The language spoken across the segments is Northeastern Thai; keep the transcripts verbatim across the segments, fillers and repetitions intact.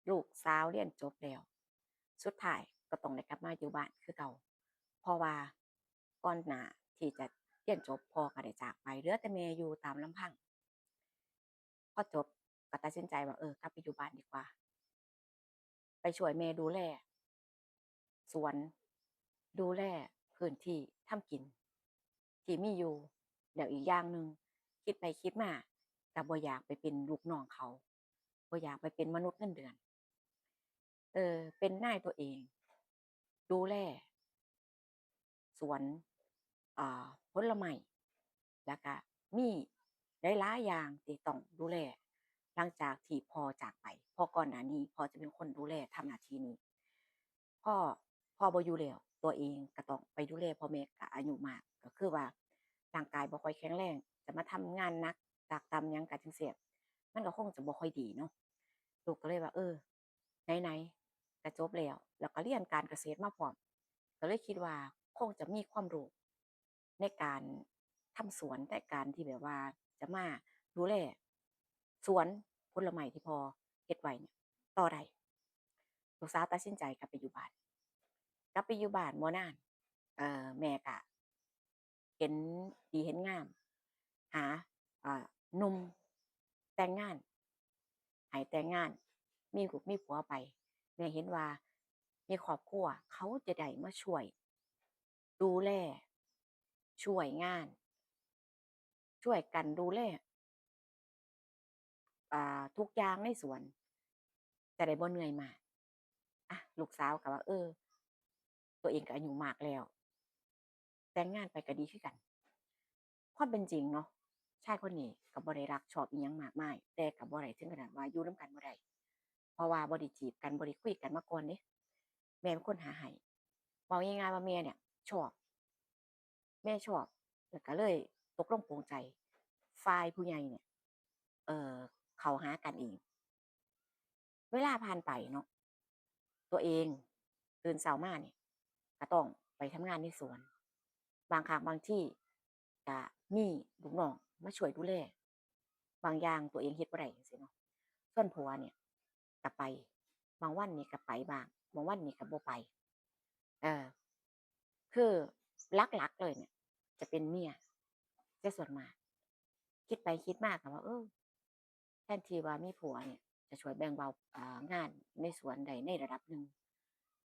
ลูกสาวเรียนจบแล้ว สุดท้ายก็ต้องได้กลับมาอยู่บ้านคือเก่า เพราะว่าก่อนหน้าที่จะเรียนจบ พ่อก็ได้จากไป เหลือแต่แม่อยู่ตามลำพัง พอจบก็ตัดสินใจว่า เออ กลับไปอยู่บ้านดีกว่า ไปช่วยแม่ดูแลสวน ดูแลพื้นที่ทำกินที่มีอยู่ แล้วอีกอย่างหนึ่ง คิดไปคิดมาก็บ่อยากไปเป็นลูกน้องเขา บ่อยากไปเป็นมนุษย์เงินเดือน เออ เป็นนายตัวเอง ดูแลสวน อ่า ผลไม้ แล้วก็มีหลายๆอย่างที่ต้องดูแล หลังจากที่พ่อจากไป เพราะก่อนหน้านี้พ่อจะเป็นคนดูแลทำหน้าที่นี้ พ่อ พ่อบ่อยู่แล้ว ตัวเองก็ต้องไปดูแลพ่อแม่ ก็อายุมาก ก็คือว่าร่างกายบ่ค่อยแข็งแรง จะมาทำงานหนัก ตรากตรำหยังก็จั่งซี้ มันก็คงจะบ่ค่อยดีเนาะ ลูกก็เลยว่า เออ ไหนๆ ก็จบแล้ว แล้วก็เรียนการเกษตรมาพร้อม ก็เลยคิดว่าคงจะมีความรู้ในการทำสวน ในการที่แบบว่าจะมาดูแลสวนผลไม้ที่พ่อเฮ็ดไว้เนี่ยต่อได้ ลูกสาวตัดสินใจกลับไปอยู่บ้าน กลับไปอยู่บ้านบ่นาน เอ่อ แม่ก็เห็นดีเห็นงาม หา เอ่อ หนุ่มแต่งงาน ให้แต่งงาน มีลูกมีผัวไป แม่เห็นว่ามีครอบครัว เขาจะได้มาช่วยดูแล ช่วยงาน ช่วยกันดูแล อ่า ทุกอย่างในสวน จะได้บ่เหนื่อยมาก อ่ะ ลูกสาวก็ว่า เออ ตัวเองก็อายุมากแล้ว แต่งงานไปก็ดีคือกัน ความเป็นจริงเนาะ ชายคนนี้ก็บ่ได้รักชอบอิหยังมากมาย แต่ก็บ่ได้ถึงขนาดว่าอยู่นำกันบ่ได้ เพราะว่าบ่ได้จีบกัน บ่ได้คุยกันมาก่อนเด้ แม่เป็นคนหาให้ เว้าง่ายๆว่าแม่เนี่ยชอบ แม่ชอบ แล้วก็เลยตกลงปลงใจ ฝ่ายผู้ใหญ่เนี่ย เอ่อ เข้าหากันเอง เวลาผ่านไปเนาะ ตัวเองตื่นเช้ามาเนี่ย ก็ต้องไปทำงานในสวน บางครั้งบางทีก็มีลูกน้องมาช่วยดูแล บางอย่างตัวเองเฮ็ดบ่ได้จั่งซี้เนาะ ส่วนผัวเนี่ยก็ไป บางวันนี่ก็ไปบ้าง บางวันนี่ก็บ่ไป เออ คือหลักๆเลยเนี่ย จะเป็นเมียซะส่วนมาก คิดไปคิดมาก็ว่า เออ แทนที่ว่ามีผัวเนี่ย จะช่วยแบ่งเบา อ่า งานในสวนได้ในระดับหนึ่ง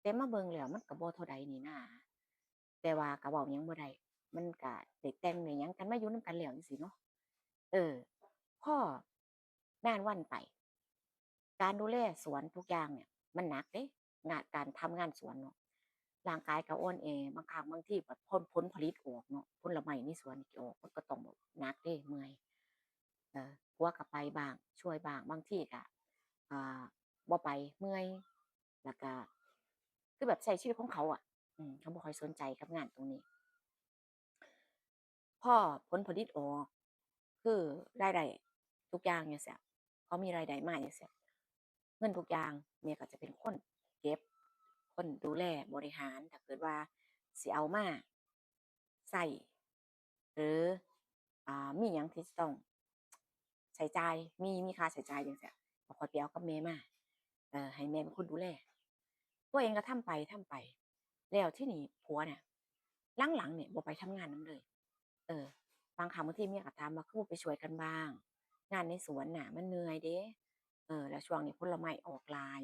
แต่มาเบิ่งแล้วมันก็บ่เท่าใดนี่นา แต่ว่าก็เว้าหยังบ่ได้ มันก็ได้แต่งได้หยังกันมาอยู่นำกันแล้วจั่งซี้เนาะ เออ พอนานวันไป การดูแลสวนทุกอย่างเนี่ย มันหนักเด้ งาน การทำงานสวนเนาะ ร่างกายก็อ่อนแอ บางครั้งบางทีแบบผล ผลผลิตออกเนาะ ผลไม้ในสวนนี่ออก มันก็ต้องแบบหนักเด้ เมื่อย เออ ผัวก็ไปบ้าง ช่วยบ้าง บางทีก็ อ่า บ่ไป เมื่อย แล้วก็ คือแบบใช้ชีวิตของเขาอะ อืม เขาบ่ค่อยสนใจกับงานตรงนี้ พอผลผลิตออก คือรายได้ทุกอย่างจั่งซี้ เขามีรายได้มาจั่งซี้ เงินทุกอย่างแม่ก็จะเป็นคนเก็บ คนดูแลบริหาร ถ้าเกิดว่าสิเอามาใช้ หรือ อ่า มีหยังที่จะต้องใช้จ่าย มี มีค่าใช้จ่ายจั่งซี้ ก็ค่อยไปเอากับแม่มา เอ่อ ให้แม่เป็นคนดูแล ตัวเองก็ทำไป ทำไป แล้วทีนี้ผัวเนี่ย หลังๆเนี่ยบ่ไปทำงานนำเลย เออ บางครั้งบางทีเมียก็ถามว่า คือบ่ไปช่วยกันบ้าง งานในสวนน่ะมันเหนื่อยเด้ เออ แล้วช่วงนี้ผลไม้ออกหลาย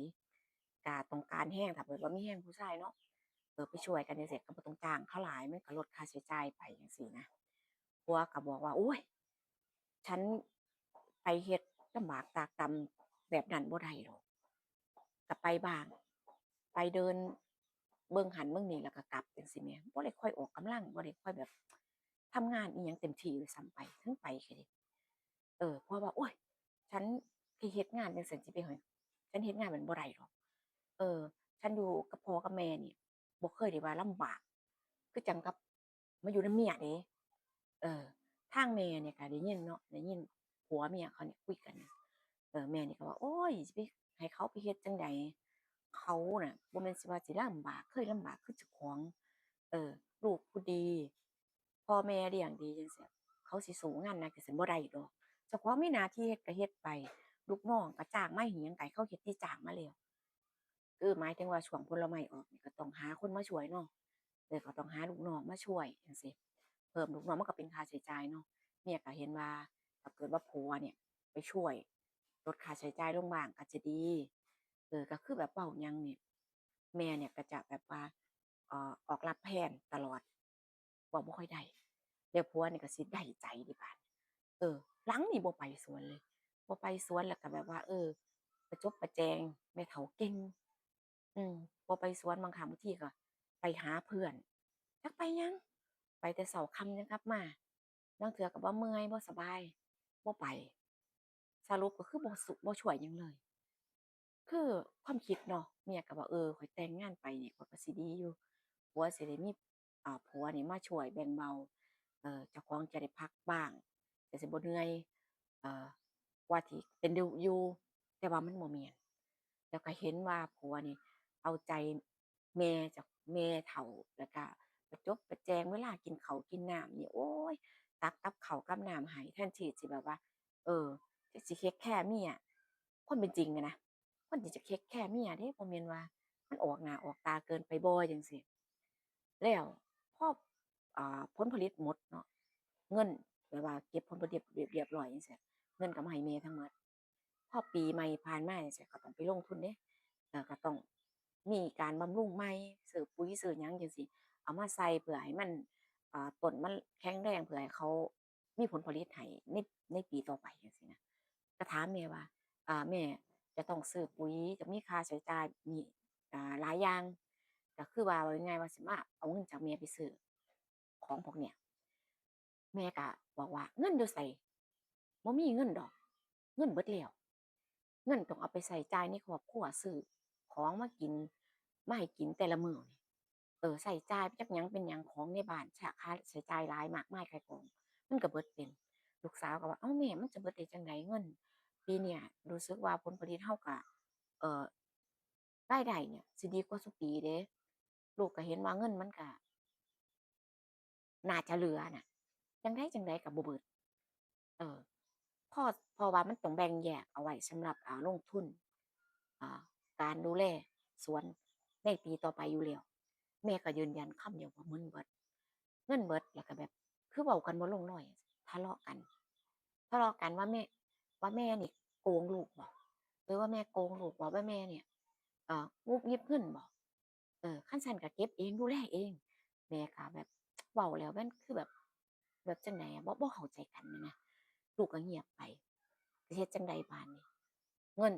ก็ต้องการแฮง ถ้าเกิดว่ามีแฮงผู้ชายเนาะ เออ ไปช่วยกันจั่งซี้ ก็บ่ต้องจ้างเขาหลาย มันก็ลดค่าใช้จ่ายไปจั่งซี้นะ ผัวก็บอกว่า โอ๊ย ฉันไปเฮ็ดลำบากตรากตรำแบบนั้นบ่ได้ดอก ก็ไปบ้าง ไปเดินเบิ่งหั้นเบิ่งนี่ แล้วก็กลับจั่งซี้แหม บ่ได้ค่อยออกกำลัง บ่ได้ค่อยแบบทำงานอิหยังเต็มที่ด้วยซ้ำไป ถึงไปแค่นี้ เออ ผัวว่า โอ๊ย ฉันสิเฮ็ดงานจั่งซั้นสิไปให้ ฉันเฮ็ดงานมันบ่ได้ดอก เออ ฉันอยู่กับพ่อกับแม่นี่ บ่เคยได้ว่าลำบาก คือจั่งกับมาอยู่นำเมียเด้ เออ ทางแม่เนี่ยก็ได้ยินเนาะ ได้ยินผัวเมียเขาเนี่ยคุยกัน เออ แม่นี่ก็ว่า โอ๊ย สิไปให้เขาไปเฮ็ดจั่งใด เขาน่ะ บ่แม่นสิว่าสิลำบาก เคยลำบากคือเจ้าของ เออ ลูกผู้ดี พ่อแม่เลี้ยงดีจั่งซี้ เขาสิสู้งานหนักจั่งซั้นบ่ได้ดอก เจ้าของมีหน้าที่เฮ็ดก็เฮ็ดไป ลูกน้องก็จ้างมาให้หยังก็ให้เขาเฮ็ดที่จ้างมาแล้ว คือหมายถึงว่าช่วงผลไม้ออกนี่ก็ต้องหาคนมาช่วยเนาะ เออ ก็ต้องหาลูกน้องมาช่วยจั่งซี้ เพิ่มลูกน้องมันก็เป็นค่าใช้จ่ายเนาะ เมียก็เห็นว่าถ้าเกิดว่าผัวเนี่ยไปช่วยลดค่าใช้จ่ายลงบ้างก็จะดี เออ ก็คือแบบเว้าหยังนี่ แม่เนี่ยก็จะแบบว่า เอ่อ ออกรับแทนตลอด เว้าบ่ค่อยได้ แล้วผัวนี่ก็สิได้ใจเด้บาดนี้ เออ หลังนี่บ่ไปสวนเลย บ่ไปสวน แล้วก็แบบว่า เออ ประจบประแจงแม่เฒ่าเก่ง อืม บ่ไปสวน บางครั้งบางทีก็ไปหาเพื่อน จักไปหยัง ไปแต่เช้าค่ำจั่งกลับมา ลางเทื่อก็บ่เมื่อย บ่สบาย บ่ไป สรุปก็คือบ่สุ- บ่ช่วยหยังเลย คือความคิดเนาะ เมียก็ว่า เออ ข้อยแต่งงานไปนี่ ข้อยก็สิดีอยู่ ผัวสิได้มี อ่า ผัวนี่มาช่วยแบ่งเบา เอ่อ เจ้าของจะได้พักบ้าง จะสิบ่เหนื่อย เอ่อ กว่าที่เป็นอยู่ แต่ว่ามันบ่แม่น แล้วก็เห็นว่าผัวนี่เอาใจแม่ เจ้า- แม่เฒ่า แล้วก็ประจบประแจง เวลากินข้าวกินน้ำนี่ โอ๊ย ตักกับข้าวกับน้ำให้ แทนที่สิแบบว่า เออ สิ สิเทคแคร์เมีย ความเป็นจริงอะนะ คนที่จะเทคแคร์เมียเด้ บ่แม่นว่ามันออกหน้าออกตาเกินไปบ่ จั่งซี้ แล้วพอ อ่า ผลผลิตหมดเนาะ เงิน แบบว่าเก็บผลผลิตเรียบ- เรียบร้อยจั่งซี้ เงินก็มาให้แม่ทั้งหมด พอปีใหม่ผ่านมาจั่งซี้ ก็ต้องไปลงทุนเด้ เอ่อ ก็ต้องมีการบำรุงใหม่ ซื้อปุ๋ยซื้อหยังจั่งซี้ เอามาใส่เพื่อให้มัน อ่า ต้นมันแข็งแรง เพื่อให้เขามีผลผลิตให้ใน- ในปีต่อไปจั่งซี้นะ ก็ถามแม่ว่า อ่า แม่จะต้องซื้อปุ๋ย จะมีค่าใช้จ่าย มี อ่า หลายอย่าง ก็คือว่า เว้าง่ายๆ ว่าสิมาเอาเงินจากแม่ไปซื้อของพวกเนี้ย แม่ก็บอกว่า เงินอยู่ไส บ่มีเงินดอก เงินเบิดแล้ว เงินต้องเอาไปใช้จ่ายในครอบครัว ซื้อของมากิน มาให้กินแต่ละมื้อนี่ เออ ใช้จ่ายจักหยังเป็นหยัง ของในบ้าน ค่าใช้จ่ายหลายมากมายไก่ายกอง มันก็เบิดเป็น ลูกสาวก็ว่า เอ้าแม่ มันจะเบิดได้จั่งใดเงิน ปีเนี้ยรู้สึกว่าผลผลิตเฮาก็ เอ่อ รายได้เนี่ยสิดีกว่าซุปีเด้ ลูกก็เห็นว่าเงินมันก็น่าจะเหลือน่ะ จั่งใดจั่งใดก็บ่เบิด เออ เพราะ- เพราะว่ามันต้องแบ่งแยกเอาไว้สำหรับ อ่า ลงทุน อ่า การดูแลสวนในปีต่อไปอยู่แล้ว แม่ก็ยืนยันคำเดียวว่าเงินเบิด เงินเบิด แล้วก็แบบ คือเว้ากันบ่ลงรอย ทะเลาะกัน ทะเลาะกันว่าแม่- ว่าแม่นี่โกงลูกบ่ หรือว่าแม่โกงลูกบ่ ว่าแม่เนี่ย เอ่อ งุบงิบเงินบ่ เออ คันซั้นก็เก็บเอง ดูแลเอง แม่ก็แบบ เว้าแล้วมันคือแบบ แบบจั่งใดอะ บ่- บ่เข้าใจกันหั้นนะ ลูกก็เงียบไป สิเฮ็ดจั่งใดบาดนี้ เงิน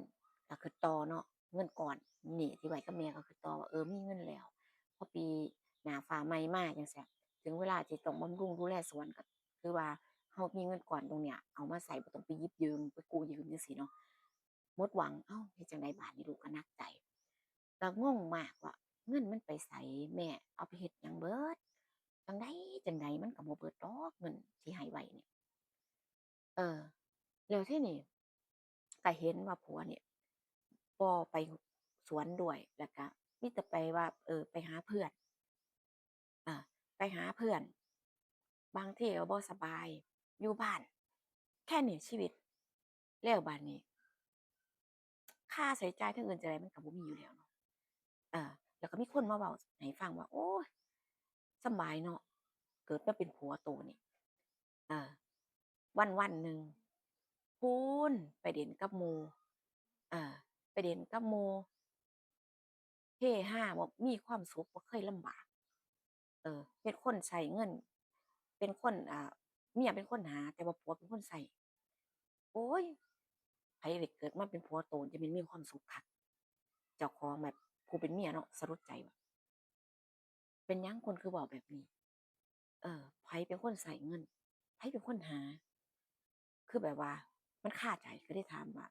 ก็คือต่อเนาะ เงินก้อนหนี้ที่ไว้กับแม่ก็คือต่อว่า เออ มีเงินแล้ว พอปีหน้าฟ้าใหม่มาจั่งซี้ ถึงเวลาที่ต้องบำรุงดูแลสวน ก็คือว่าเฮามีเงินก้อนตรงเนี้ย เอามาใช้ บ่ต้องไปหยิบยืม ไปกู้ยืมจั่งซี้เนาะ หมดหวัง เอ้า เฮ็ดจั่งใดบาดนี้ ลูกก็หนักใจ ก็งงมากว่า เงินมันไปไส แม่เอาไปเฮ็ดหยังเบิด จั่งใดจั่งใดมันก็บ่เบิดดอกเงินที่ให้ไว้เนี่ย เออ แล้วทีนี้ก็เห็นว่าผัวเนี่ยบ่ไปสวนด้วย แล้วก็มีแต่ไปว่า เออ ไปหาเพื่อน อ่า ไปหาเพื่อน บางทีก็บ่สบาย อยู่บ้าน แค่นี้ชีวิต แล้วบาดนี้ ค่าใช้จ่ายทางอื่นจั่งใดมันก็บ่มีอยู่แล้วเนาะ เออ แล้วก็มีคนมาเว้าให้ฟังว่า โอ้ย สำบายเนาะ เกิดมาเป็นผัวโตนี่ เออ วันวันหนึ่ง พู้น ไปเล่นกับหมู่ เออ ไปเล่นกับหมู่ เฮฮา บ่มีความสุข บ่เคยลำบาก เออ เป็นคนใช้เงิน เป็นคน อ่า เมียเป็นคนหา แต่ว่าผัวเป็นคนใช้ โอ๊ย ไผได้เกิดมาเป็นผัวโตจะแม่นมีความสุขคัก เจ้าของแบบผู้เป็นเมียเนาะ สะดุดใจว่า เป็นหยังคนคือเว้าแบบนี้ เออ ไผเป็นคนใช้เงิน ไผเป็นคนหา คือแบบว่ามันคาใจ ก็เลยถามว่า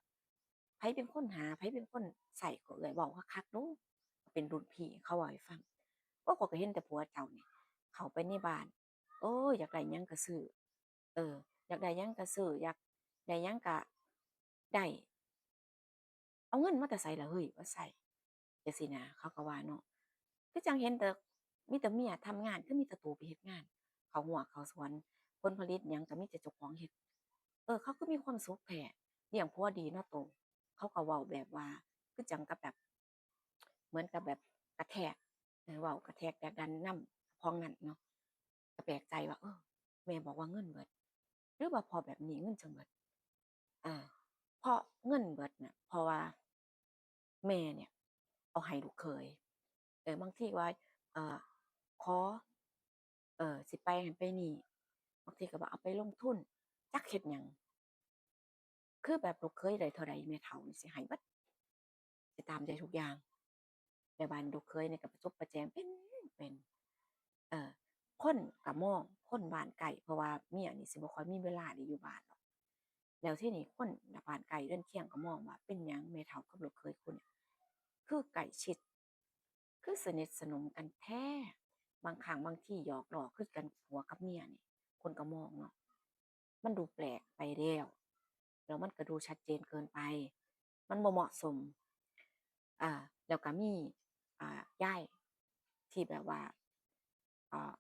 ไผเป็นคนหา ไผเป็นคนใช้ ก็เอื้อยเว้าคักๆ เนาะ เป็นรุ่นพี่ เขาเว้าให้ฟัง โอ้ ข้อยก็เห็นแต่ผัวเจ้านี่ เข้าไปในบ้าน โอ้ อยากได้หยังก็ซื้อ เออ อยากได้หยังก็ซื้อ อยากได้หยังก็ได้ เอาเงินมาแต่ไสล่ะเฮ้ย ว่าใส่ จั่งซี้นะ เขาก็ว่าเนาะ คือจั่งเห็นแต่ มีแต่เมียทำงาน คือมีแต่โตไปเฮ็ดงาน เข้าฮวกเข้าสวน ผลผลิตหยังก็มีแต่เจ้าของเฮ็ด เออ เขาคือมีความสุขแท้ เลี้ยงผัวดีเนาะโต เขาก็เว้าแบบว่า คือจั่งกับแบบ เหมือนกับแบบกระแทก เออ เว้ากระแทกแรงดันนำ พ้องนั้นเนาะ ก็แปลกใจว่า เออ แม่บอกว่าเงินเบิด หรือว่าเพราะแบบนี้เงินจั่งเบิด อ่า เพราะเงินเบิดน่ะ เพราะว่าแม่เนี่ยเอาให้ลูกเขย เออ บางทีว่า เอ่อ ขอ เอ่อ สิไปหั้นไปนี่ บางทีก็ว่าเอาไปลงทุน จักเฮ็ดหยัง คือแบบลูกเขยได้เท่าใดแม่เฒ่านี่สิให้เบิด สิตามใจทุกอย่าง แล้วบาดนี้ลูกเขยนี่ก็ประจบประแจงเป็น เป็น เอ่อ คนก็มอง คนบ้านใกล้ เพราะว่าเมียนี่สิบ่ค่อยมีเวลาได้อยู่บ้านดอก แล้วทีนี้คนบ้านใกล้เรือนเคียงก็มองว่า เป็นหยังแม่เฒ่ากับลูกเขยคู่เนี่ย คือใกล้ชิด คือสนิทสนมกันแท้ บางครั้งบางทีหยอกล้อคือกันผัวกับเมียนี่ คนก็มองเนาะ มันดูแปลกไปแล้ว แล้วมันก็ดูชัดเจนเกินไป มันบ่เหมาะสม อ่า แล้วก็มี อ่า ยายที่แบบว่า อ่า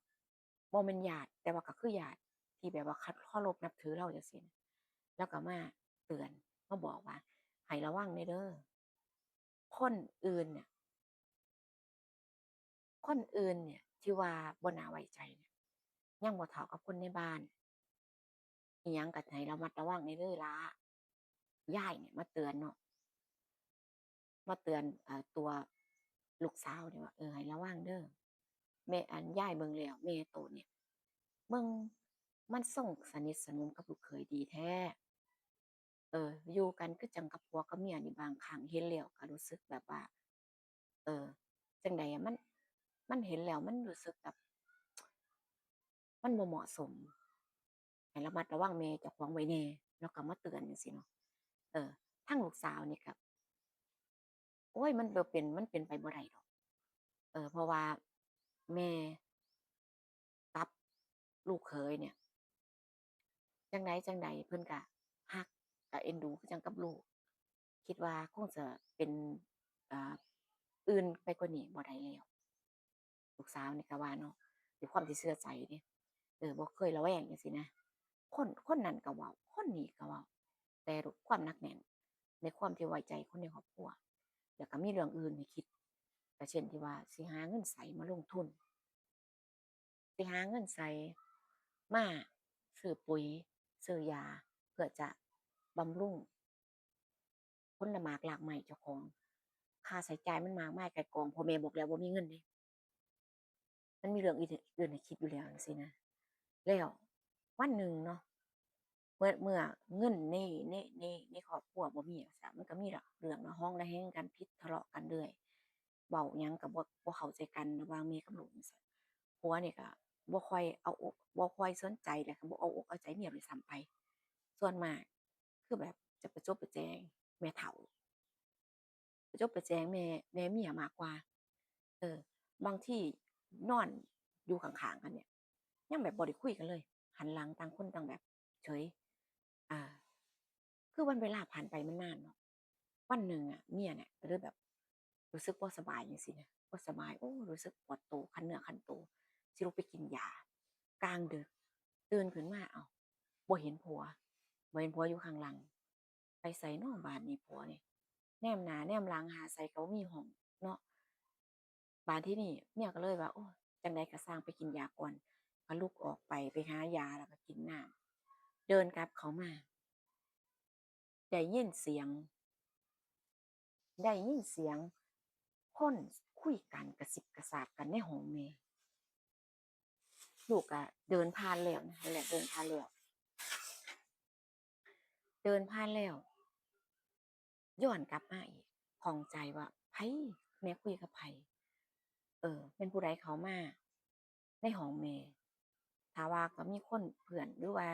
บ่แม่นญาติ แต่ว่าก็คือญาติที่แบบว่าเคารพนับถือลาวจั่งซี้นะ ลาวก็มาเตือน มาบอกว่า ให้ระวังแหน่เด้อ คนอื่นเนี่ย คนอื่นเนี่ยที่ว่าบ่น่าไว้ใจเนี่ย ยังบ่เท่ากับคนในบ้าน อิหยังก็ให้ระมัดระวังแหน่เด้อหล้า ยายเนี่ยมาเตือนเนาะ มาเตือน เอ่อ ตัวลูกสาวนี่ว่า เออ ให้ระวังเด้อ แม่ อัน ยายเบิ่งแล้ว แม่โตเนี่ย เบิ่งมันทรงสนิทสนมกับลูกเขยดีแท้ เออ อยู่กันคือจั่งกับผัวกับเมียนี่ บางครั้งเห็นแล้วก็รู้สึกแบบว่า เออ จั่งใดอะ มัน มันเห็นแล้วมันรู้สึกแบบ มันบ่เหมาะสม ให้ระมัดระวังแม่เจ้าของไว้แหน่ ลาวก็มาเตือนจั่งซี้เนาะ เออ ทางลูกสาวนี่ก็ โอ๊ย มันบ่เป็น มันเป็นไปบ่ได้ดอก เออ เพราะว่าแม่กับลูกเขยเนี่ย จั่งใดจั่งใดเพิ่นก็ฮัก ก็เอ็นดูคือจั่งกับลูก คิดว่าคงจะเป็น อ่า อื่นไปกว่านี้บ่ได้แล้ว ลูกสาวนี่ก็ว่าเนาะ ด้วยความที่เชื่อใจเด้ เออ บ่เคยระแวงจั่งซี้นะ คน คนนั้นก็เว้า คนนี้ก็เว้า แต่ด้วยความหนักแน่น ในความที่ไว้ใจคนในครอบครัว แล้วก็มีเรื่องอื่นให้คิด ก็เช่นที่ว่าสิหาเงินไสมาลงทุน สิหาเงินไสมาซื้อปุ๋ย ซื้อยา เพื่อจะบำรุงผลหมากรากไม้เจ้าของ ค่าใช้จ่ายมันมากมายไก่ายกอง พ่อแม่บอกแล้วบ่มีเงินเด้ มันมีเรื่องอื่น อื่นให้คิดอยู่แล้วจั่งซี้นะ แล้ววันหนึ่งเนาะ เมื่อ เมื่อเงินใน ใน ใน ในครอบครัวบ่มีจั่งซี้ มันก็มีละเรื่องระหองระแหงกัน ผิดทะเลาะกันเรื่อย เว้าหยังก็บ่ บ่เข้าใจกันระหว่างแม่กับลูกจั่งซี้ ผัวนี่ก็บ่ค่อยเอาอก บ่ค่อยสนใจ แล้วก็บ่เอาอกเอาใจเมียด้วยซ้ำไป ส่วนมากคือแบบจะประจบประแจงแม่เฒ่า ประจบประแจงแม่ แม่เมียมากกว่า เออ บางทีนอนอยู่ข้างๆกันเนี่ย ยังแบบบ่ได้คุยกันเลย หันหลังต่างคนต่างแบบเฉย อ่า คือวันเวลาผ่านไปมันนานเนาะ วันหนึ่งอะ เมียเนี่ยก็เลยแบบรู้สึกบ่สบายจั่งซี้นะ บ่สบาย โอ้ รู้สึกปวดโต คันเนื้อคันโต สิลุกไปกินยา กลางดึก ตื่นขึ้นมา เอ้า บ่เห็นผัว บ่เห็นผัวอยู่ข้างหลัง ไปไสน้อบาดนี้ผัวนี่ แนมหน้าแนมหลังหาไสก็บ่มีห้องเนาะ บาดทีนี้เมียก็เลยว่า โอ้ย จั่งใดก็ซ่าง ไปกินยาก่อน ก็ลุกออกไป ไปหายาแล้วก็กินน้ำ เดินกลับเข้ามา ได้ยินเสียง ได้ยินเสียงคนคุยกันกระซิบกระซาบกันในห้องแม่ ลูกก็เดินผ่านแล้วนะ นั่นแหละ เดินผ่านแล้ว เดินผ่านแล้ว ย้อนกลับมาอีก ข้องใจว่าไผ แม่คุยกับไผ เออ แม่นผู้ใดเข้ามาในห้องแม่ ถ้าว่าก็มีคนเพื่อนหรือว่า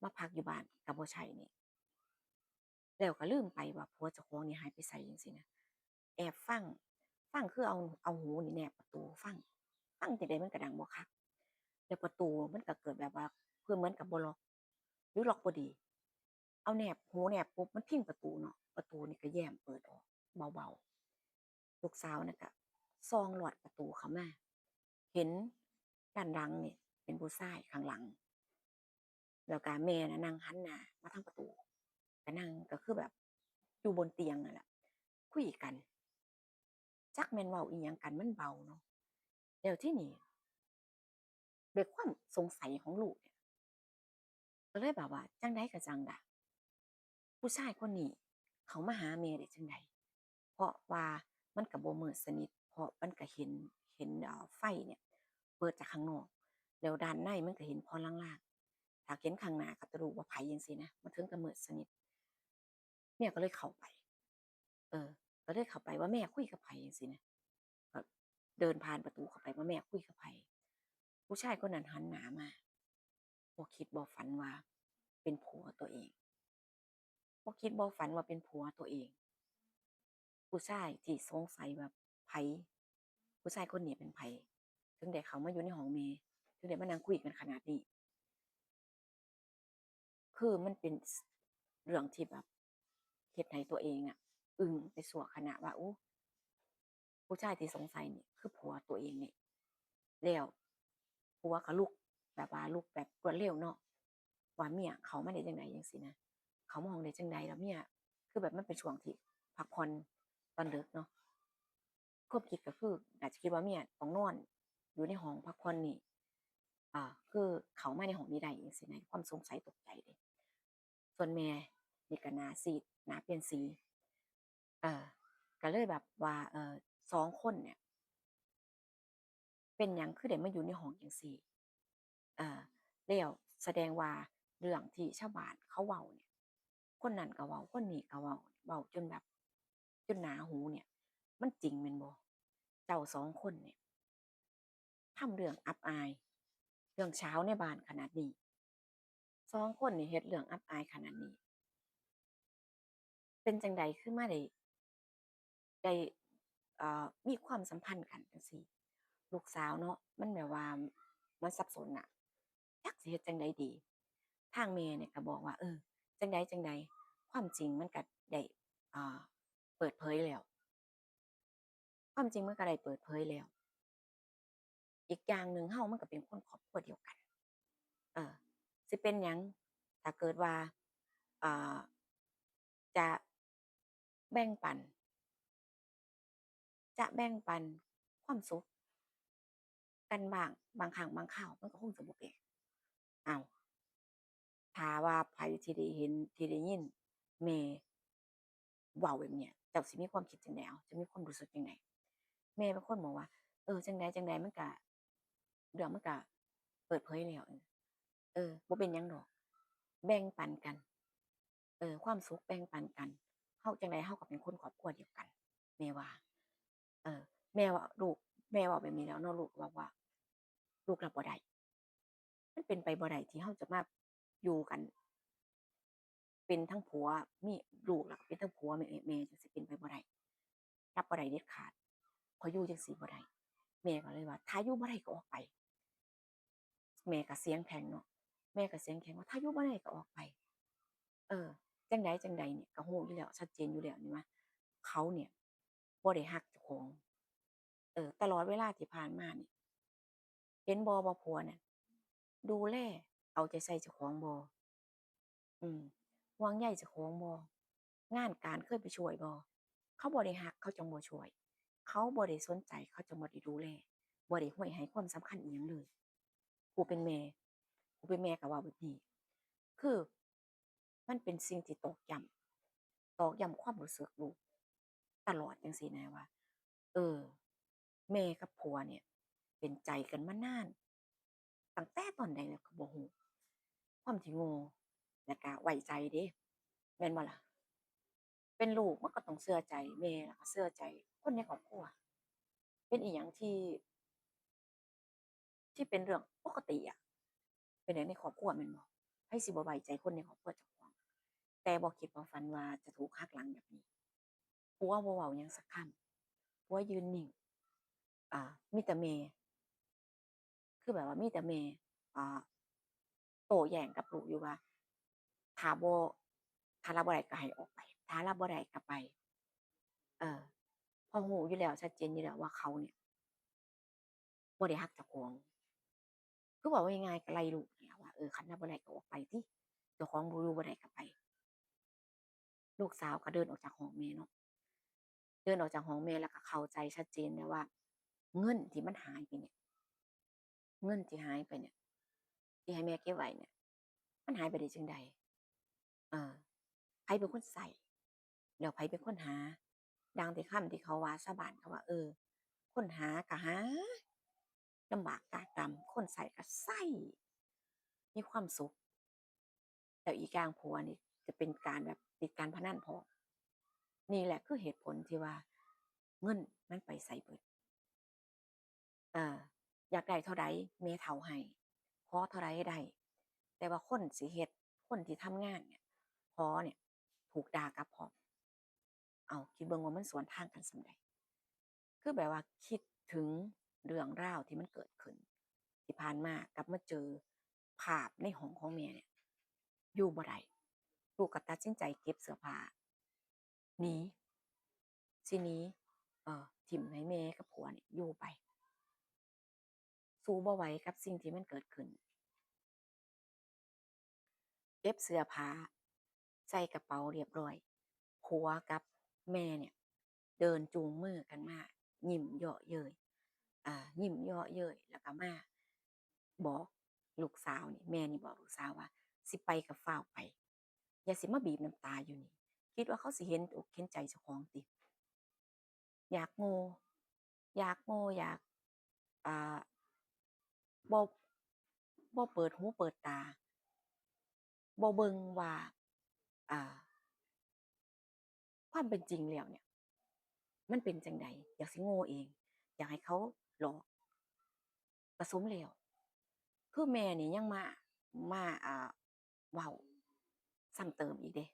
มาพักอยู่บ้านก็บ่ใช่นี่ แล้วก็ลืมไปว่าผัวเจ้าของนี่หายไปไสจั่งซี้นะ แอบฟัง ฟังคือเอา เอาหูนี่แนบประตูฟัง ฟังจั่งใดมันก็ดังบ่คัก แล้วประตูมันก็เกิดแบบว่า คือเหมือนกับบ่ล็อก หรือล็อกบ่ดี เอาแนบหูแนบปุ๊บ มันพิงประตูเนาะ ประตูนี่ก็แย้มเปิดออกเบาๆ ลูกสาวน่ะก็ส่องลอดประตูเข้ามา เห็นด้านหลังนี่เป็นผู้ชายข้างหลัง แล้วก็แม่น่ะนั่งหันหน้ามาทางประตู ก็นั่ง ก็คือแบบอยู่บนเตียงนั่นแหละ คุยกัน จักแม่นเว้าอีหยังกัน มันเบาเนาะ แล้วทีนี้ ด้วยความสงสัยของลูกเนี่ย ก็เลยแบบว่า จั่งใดก็จั่งดะ ผู้ชายคนนี้เขามาหาแม่ได้จั่งใด เพราะว่ามันก็บ่มืดสนิท เพราะมันก็เห็น เห็น เอ่อ ไฟเนี่ย เปิดจากข้างนอก แล้วด้านในมันก็เห็นพอลางๆ ถ้าเห็นข้างหน้าก็จะรู้ว่าไผจั่งซี้นะ มันถึงก็มืดสนิท แม่ก็เลยเข้าไป เออ ก็เลยเข้าไปว่า แม่คุยกับไผจั่งซี้นะ ก็เดินผ่านประตูเข้าไปว่า แม่คุยกับไผ ผู้ชายคนนั้นหันหน้ามา บ่คิดบ่ฝันว่าเป็นผัวตัวเอง บ่คิดบ่ฝันว่าเป็นผัวตัวเอง ผู้ชายที่สงสัยว่าไผ ผู้ชายคนนี้เป็นไผ ถึงได้เข้ามาอยู่ในห้องแม่ ถึงได้มานั่งคุยกันขนาดนี้ คือมันเป็นเรื่องที่แบบเฮ็ดให้ตัวเองอะอึ้งไปชั่วขณะว่า โอ้ ผู้ชายที่สงสัยนี่คือผัวตัวเองนี่ แล้วผัวก็ลุก แบบว่าลุกแบบรวดเร็วเนาะ ว่าเมียเข้ามาได้จั่งใดจั่งซี้นะ เข้ามาห้องได้จั่งใด แล้วเมีย คือแบบมันเป็นช่วงที่พักผ่อนตอนดึกเนาะ ความคิดก็คืออาจจะคิดว่าเมียต้องนอนอยู่ในห้องพักผ่อนนี่ อ่า คือเข้ามาในห้องนี้ได้จั่งซี้นะ ความสงสัยตกใจเด้ ส่วนแม่นี่ก็หน้าซีด หน้าเปลี่ยนสี เออ ก็เลยแบบว่า เออ สองคนเนี่ย เป็นหยังคือได้มาอยู่ในห้องจั่งซี้ เออ แล้วแสดงว่าเรื่องที่ชาวบ้านเขาเว้าเนี่ย คนนั้นก็เว้า คนนี้ก็เว้า เว้าจนแบบ จนหนาหูเนี่ย มันจริงแม่นบ่ เจ้าสองคนเนี่ย ทำเรื่องอับอาย เรื่องเช้าในบ้านขนาดนี้ สองคนนี่เฮ็ดเรื่องอับอายขนาดนี้ เป็นจั่งใดคือมาได้ ได้ เอ่อ มีความสัมพันธ์กันจั่งซี้ ลูกสาวเนาะ มันแบบว่ามันสับสนน่ะ จักสิเฮ็ดจั่งใดดี ทางแม่เนี่ยก็บอกว่า เออ จั่งใดจั่งใด ความจริงมันก็ได้ อ่า เปิดเผยแล้ว ความจริงมันก็ได้เปิดเผยแล้ว อีกอย่างหนึ่งเฮามันก็เป็นคนครอบครัวเดียวกัน เออ สิเป็นหยัง ถ้าเกิดว่า อ่า จะแบ่งปัน จะแบ่งปันความสุขกันบ้าง บางครั้งบางคราว มันก็คงจะบ่แปลก อ้าว ถ้าว่าไผที่ได้เห็น ที่ได้ยินแม่เว้าแบบเนี้ย เจ้าสิมีความคิดจั่งใด เอ้า จะมีความรู้สึกจั่งใด แม่เป็นคนบอกว่า เออ จั่งใดจั่งใด มันก็ เรื่องมันก็เปิดเผยแล้ว เออ เออ บ่เป็นหยังดอก แบ่งปันกัน เออ ความสุขแบ่งปันกัน เฮาจั่งใดเฮาก็เป็นคนครอบครัวเดียวกัน แม่ว่า เออ แม่ว่าลูก แม่เว้าแบบนี้แล้วเนาะ ลูกว่า ว่า ลูกรับบ่ได้ มันเป็นไปบ่ได้ที่เฮาจะมาอยู่กัน เป็นทั้งผัว มีลูกแล้วก็เป็นทั้งผัว แม่ แม่จั่งซี้เป็นไปบ่ได้ รับบ่ได้เด็ดขาด ข้อยอยู่จั่งซี้บ่ได้ แม่ก็เลยว่า ถ้าอยู่บ่ได้ก็ออกไป แม่ก็เสียงแข็งเนาะ แม่ก็เสียงแข็งว่า ถ้าอยู่บ่ได้ก็ออกไป เออ จั่งใดจั่งใดเนี่ยก็ฮู้อยู่แล้ว ชัดเจนอยู่แล้วนี่ว่า เขาเนี่ยบ่ได้ฮักเจ้าของ เออ ตลอดเวลาที่ผ่านมานี่ เห็นบ่ว่าผัวน่ะ ดูแลเอาใจใส่เจ้าของบ่ อืม ห่วงใยเจ้าของบ่ งานการเคยไปช่วยบ่ เขาบ่ได้ฮัก เขาจั่งบ่ช่วย เขาบ่ได้สนใจ เขาจั่งบ่ได้ดูแล บ่ได้ห้วยให้ความสำคัญอิหยังเลย ผู้เป็นแม่ ผู้เป็นแม่ก็เว้าแบบนี้ คือ มันเป็นสิ่งที่ตอกย้ำ ตอกย้ำความรู้สึกลูกตลอดจั่งซี้นะว่า เออ แม่กับผัวเนี่ย เป็นใจกันมานาน ตั้งแต่ตอนใดแล้วก็บ่ฮู้ ความที่โง่ แล้วก็ไว้ใจเด้ แม่นบ่ล่ะ เป็นลูกมันก็ต้องเชื่อใจแม่ แล้วก็เชื่อใจคนในครอบครัว เป็นอิหยังที่ ที่เป็นเรื่องปกติอะ เป็นเรื่องในครอบครัวแม่นบ่ ไผสิบ่ไว้ใจคนในครอบครัวเจ้าของ แต่บ่คิดบ่ฝันว่าจะถูกหักหลังแบบนี้ ผัวบ่เว้าหยังสักคำ ผัวยืนนิ่ง อ่า มีแต่แม่ คือแบบว่ามีแต่แม่ อ่า โต้แย้งกับลูกอยู่ว่า ถ้าบ่ ถ้ารับบ่ได้ก็ให้ออกไป ถ้ารับบ่ได้ก็ไป เออ เพราะฮู้อยู่แล้ว ชัดเจนอยู่แล้วว่าเขาเนี่ย บ่ได้ฮักเจ้าของ คือเว้าง่ายๆ ก็ไล่ลูกนี่ล่ะว่า เออ คันรับบ่ได้ก็ออกไปติ เจ้าของบ่อยู่บ่ได้ก็ไป ลูกสาวก็เดินออกจากห้องแม่เนาะ เดินออกจากห้องแม่แล้วก็เข้าใจชัดเจนแล้วว่า เงินที่มันหายไปเนี่ย เงินที่หายไปเนี่ย ที่ให้แม่เก็บไว้เนี่ย มันหายไปได้จั่งใด เออ ไผเป็นคนใช้ แล้วไผเป็นคนหา ดังที่คำที่เขาว่า ชาวบ้านเขาว่า เออ คนหาก็หา ลำบากตรากตรำ คนใช้ก็ใช้ มีความสุข แล้วอีกอย่างผัวนี่จะเป็นการแบบติดการพนันพร้อม นี่แหละคือเหตุผลที่ว่าเงินมันไปไสเบิด เอ่อ อยากได้เท่าใดแม่เฒ่าให้ ขอเท่าใดได้ แต่ว่าคนสิเฮ็ด คนที่ทำงานเนี่ย ขอเนี่ย ถูกด่ากลับพร้อม เอา คิดเบิ่งว่ามันสวนทางกันส่ำใด คือแบบว่าคิดถึงเรื่องราวที่มันเกิดขึ้น ที่ผ่านมา กลับมาเจอภาพในห้องของแม่เนี่ย อยู่บ่ได้ ลูกก็ตัดสินใจเก็บเสื้อผ้า หนี สิหนี เอ่อ ถิ่มให้แม่กับผัวเนี่ยอยู่ไป สู้บ่ไหวกับสิ่งที่มันเกิดขึ้น เก็บเสื้อผ้าใส่กระเป๋าเรียบร้อย ผัวกับแม่เนี่ย เดินจูงมือกันมา ยิ้มเยาะเย้ย อ่า ยิ้มเยาะเย้ย แล้วก็มาบอกลูกสาวนี่ แม่นี่บอกลูกสาวว่า สิไปก็ฟ้าวไป อย่าสิมาบีบน้ำตาอยู่นี่ คิดว่าเขาสิเห็นอกเห็นใจเจ้าของติ อยากโง่ อยากโง่ อยาก อ่า บ่ บ่เปิดหูเปิดตา บ่เบิ่งว่า อ่า ความเป็นจริงแล้วเนี่ย มันเป็นจั่งใด อยากสิโง่เอง อยากให้เขาหลอก ก็สมแล้ว คือแม่นี่ยังมา มา อ่า เว้าซ้ำเติมอีกเด้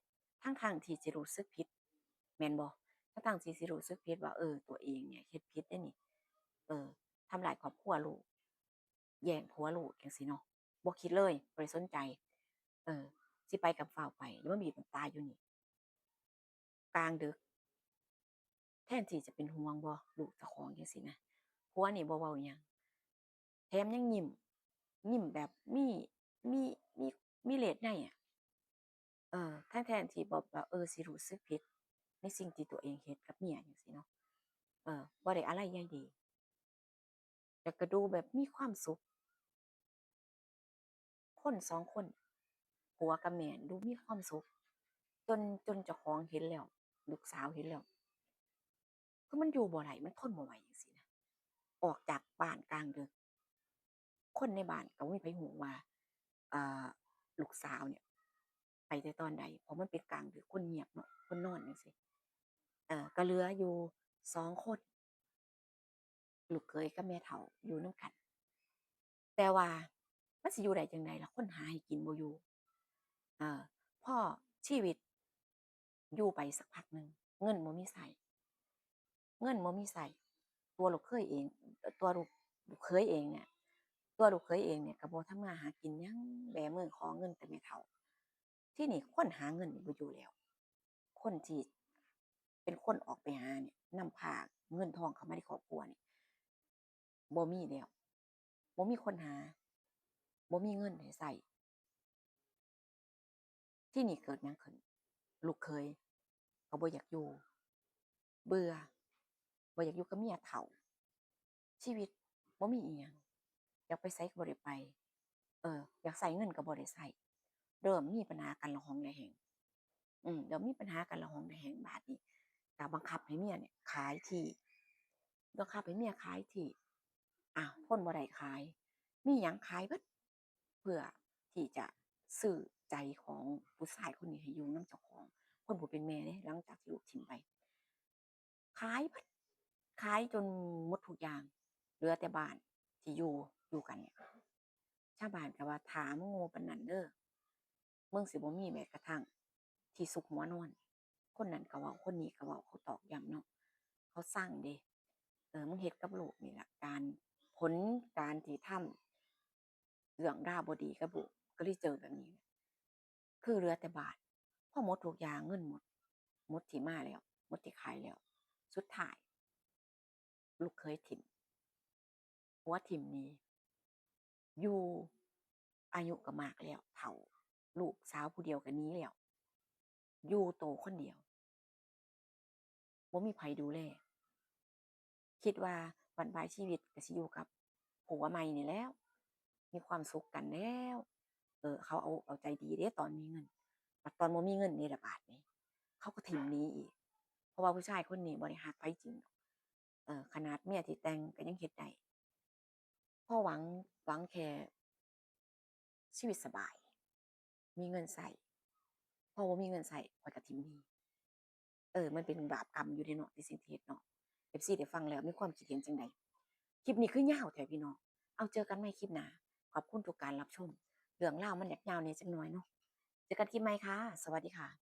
ทั้งๆที่สิรู้สึกผิด แม่นบ่ ทั้งๆที่สิรู้สึกผิดว่า เออ ตัวเองเนี่ยเฮ็ดผิดเด้นี่ เออ ทำลายครอบครัวลูก แย่งผัวลูกจั่งซี้เนาะ บ่คิดเลย บ่ได้สนใจ เออ สิไปก็ฟ้าวไป อย่ามาบีบน้ำตาอยู่นี่ กลางดึก แทนที่จะเป็นห่วงบ่ ลูกเจ้าของจั่งซี้นะ ผัวนี่บ่เว้าหยัง แถมยังยิ้ม ยิ้มแบบมี มี มี มีเลดในอะ เออ แทน แทนที่แบบว่า เออ สิรู้สึกผิดในสิ่งที่ตัวเองเฮ็ดกับเมียจั่งซี้เนาะ เออ บ่ได้อาลัยใยดี แล้วก็ดูแบบมีความสุข คนสองคน ผัวกับแม่ดูมีความสุข จน จนเจ้าของเห็นแล้ว ลูกสาวเห็นแล้ว คือมันอยู่บ่ได้ มันทนบ่ไหวจั่งซี้นะ ออกจากบ้านกลางดึก คนในบ้านก็บ่มีไผฮู้ว่า เอ่อ ลูกสาวเนี่ย ไปแต่ตอนใด เพราะมันเป็นกลางดึก คนเงียบเนาะ คนนอนจั่งซี้ เอ่อ ก็เหลืออยู่สองคน ลูกเขยกับแม่เฒ่าอยู่นำกัน แต่ว่ามันสิอยู่ได้จั่งใดล่ะ คนหาให้กินบ่อยู่ เอ่อ พอชีวิตอยู่ไปสักพักหนึ่ง เงินบ่มีใช้ เงินบ่มีใช้ ตัวลูกเขยเอง ตัวลูก ลูกเขยเองเนี่ย ตัวลูกเขยเองเนี่ยก็บ่ทำมาหากินหยัง แบมือขอเงินแต่แม่เฒ่า ทีนี้คนหาเงินนี่บ่อยู่แล้ว คนที่เป็นคนออกไปหาเนี่ย นำพาเงินทองเข้ามาในครอบครัวเนี่ย บ่มีแล้ว บ่มีคนหา บ่มีเงินให้ใช้ ทีนี้เกิดหยังขึ้น ลูกเขยก็บ่อยากอยู่ เบื่อ บ่อยากอยู่กับเมียเฒ่า ชีวิตบ่มีอิหยัง อยากไปไสก็บ่ได้ไป เออ อยากใช้เงินก็บ่ได้ใช้ เริ่มมีปัญหากันระหองระแหง อืม เริ่มมีปัญหากันระหองระแหง บาดนี้ก็บังคับให้เมียเนี่ยขายที่ บังคับให้เมียขายที่ อ้าว ทนบ่ได้ขาย มีหยังขายเบิด เพื่อที่จะซื้อใจของผู้ชายคนนี้ให้อยู่นำเจ้าของ คนผู้เป็นแม่เด้ หลังจากที่ลูกถิ่มไป ขายเบิด ขายจนหมดทุกอย่าง เหลือแต่บ้านที่อยู่ อยู่กันเนี่ย ชาวบ้านก็ว่า ถ้ามึงโง่ปานนั้นเด้อ มึงสิบ่มีแม้กระทั่งที่ซุกหัวนอน คนนั้นก็เว้า คนนี้ก็เว้า เขาตอกย้ำเนาะ เขาซังเด้ เออ มึงเฮ็ดกับลูกนี่ล่ะ การ ผลการที่ทำเรื่องราวบ่ดีกับลูก ก็เลยเจอแบบนี้ คือเหลือแต่บ้าน พอหมดทุกอย่าง เงินหมด หมดที่มาแล้ว หมดที่ขายแล้ว สุดท้าย ลูกเขยถิ่ม ผัวถิ่มหนี อยู่ อายุก็มากแล้ว เฒ่า ลูกสาวผู้เดียวก็หนีแล้ว อยู่โตคนเดียว บ่มีไผดูแล คิดว่าบั้นปลายชีวิตก็สิอยู่กับผัวใหม่นี่แหล้ว มีความสุขกันแล้ว เออ เขาเอา เอาใจดีเด้ตอนมีเงิน บัดตอนบ่มีเงินนี่ละบาดนี้ เขาก็ถิ่มหนีอีก เพราะว่าผู้ชายคนนี้บ่ได้ฮักไผจริงดอก เออ ขนาดเมียที่แต่งก็ยังเฮ็ดได้ เพราะหวัง หวังแค่ชีวิตสบาย มีเงินใช้ พอบ่มีเงินใช้ ข้อยก็ถิ่มหนี เออ มันเป็นบาปกรรมอยู่เด้เนาะ ที่สิ่งที่เฮ็ดเนาะ เอฟซี ได้ฟังแล้วมีความคิดเห็นจั่งใด คลิปนี้คือยาวแท้พี่น้อง เอาเจอกันใหม่คลิปหน้า ขอบคุณทุกการรับชม เรื่องราวมันอยากยาวแหน่จักหน่อยเนาะ เจอกันคลิปใหม่ค่ะ สวัสดีค่ะ